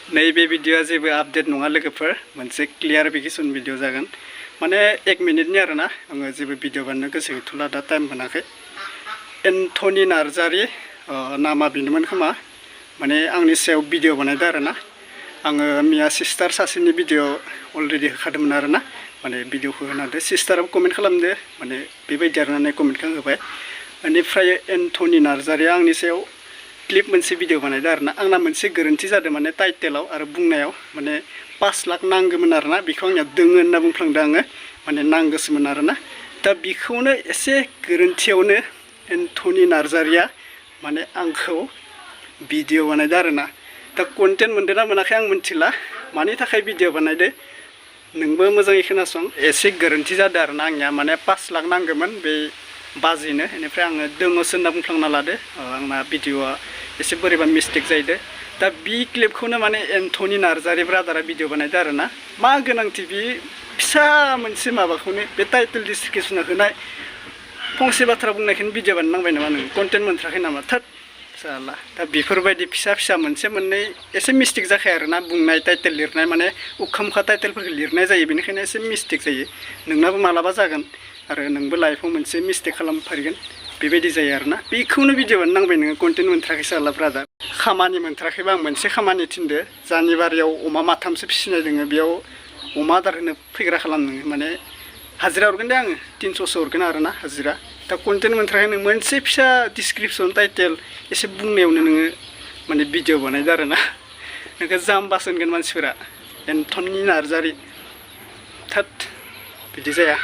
नैबे भिडिअआ जेबो आपडेट नङा लोगोफोर मोनसे क्लियारिफिकेसन भिडिअ जागोन माने 1 मिनिटनि आरोना आङो जेबो भिडिअ बानायनो गोसो गैथ'ला दा टाइम मोनाखै एन्थनी नार्जारी नामा बिनोमोन खोमा माने आंनि सायाव भिडिअ बानायदो आरोना आङो मिया सिस्टार सासेनि भिडिअ अलरेडि होखादोंमोन आरोना माने भिडिअखौ होनादो सिस्टाराबो कमेन्ट खालामदो माने बेबायदि आरोना कमेन्टखौ होबाय बेनिफ्राय एन्थनी नार्जारीया आंनि सायाव क्लिप मोनसे भिडिअ बानायदो आरोना आंना मोनसे गोरोन्थि जादों माने टाइटेलाव आरो बुंनायाव माने 5 लाख नांगौमोन आरोना बेखौ आंनिया दोङो होनना बुंफ्लांदों आङो माने नांगौसोमोन आरोना दा बेखौनो एसे गोरोन्थियावनो एन्थनी नार्जारीया माने आंखौ भिडिअ बानायदो आरोना दा कन्टेन्ट मोनदोंना मोनाखै आं मिथिला मानि थाखाय भिडिअ बानायदो नोंबो मोजाङै खोनासं एसे गोरोन्थि जादों आरोना आंनिया माने 5 लाख नांगौमोन बे बाजिनो बेनिफ्राय आङो दोङोसो होनना बुंफ्लांना लादो आंना भिडिअआ एसे बोरैबा मिस्टेक जाहैदो दा बे क्लिपखौनो माने एन्थनी नार्जारी ब्रादारा भिडिअ बानायदो आरोना मा गोनांथि बे फिसा मोनसे माबाखौनो बे टाइटेल डिसक्रिपसनाव होनाय फंसे बाथ्रा बुंनायखौनो भिडिअ बानायनांबाय नामा नों कन्टेन्ट मोनथाराखै नामा थोद साला दा बेफोरबायदि फिसा फिसा मोनसे मोननै एसे मिस्टेक जाखायो आरोना बुंनाय टाइटेल लिरनाय माने उखामखा टाइटेलफोरखौ लिरनाय जायो बेनिखायनो एसे मिस्टेक जायो नोंनाबो मालाबा जागोन आरो नोंबो लाइफआव मोनसे मिस्टेक खालामफारिगोन बेबायदि जायो आरोना बेखौनो भिडिअ बानायनांबाय नोङो कन्टेन्ट मोनथाराखै साला ब्रादार खामानि मोनथाराखैबा आं मोनसे खामानि थिनदो जानि बारियाव अमा माथामसो फिसिनाय दोङो बेयाव अमा आदार होनो फैग्रा खालाम नोङो माने हाजिरा हरगोन दे आङो 300सो हरगोन आरोना हाजिरा दा कन्टेन्ट मोनथाराखै नों मोनसे फिसा डिसक्रिपसन टाइटेल एसे बुंनायावनो नोङो माने भिडिअ बानायदो आरोना नोंखौ जाम्बासो होनगोन मानसिफोरा एन्थनी नार्जारी थोद बिदि जाया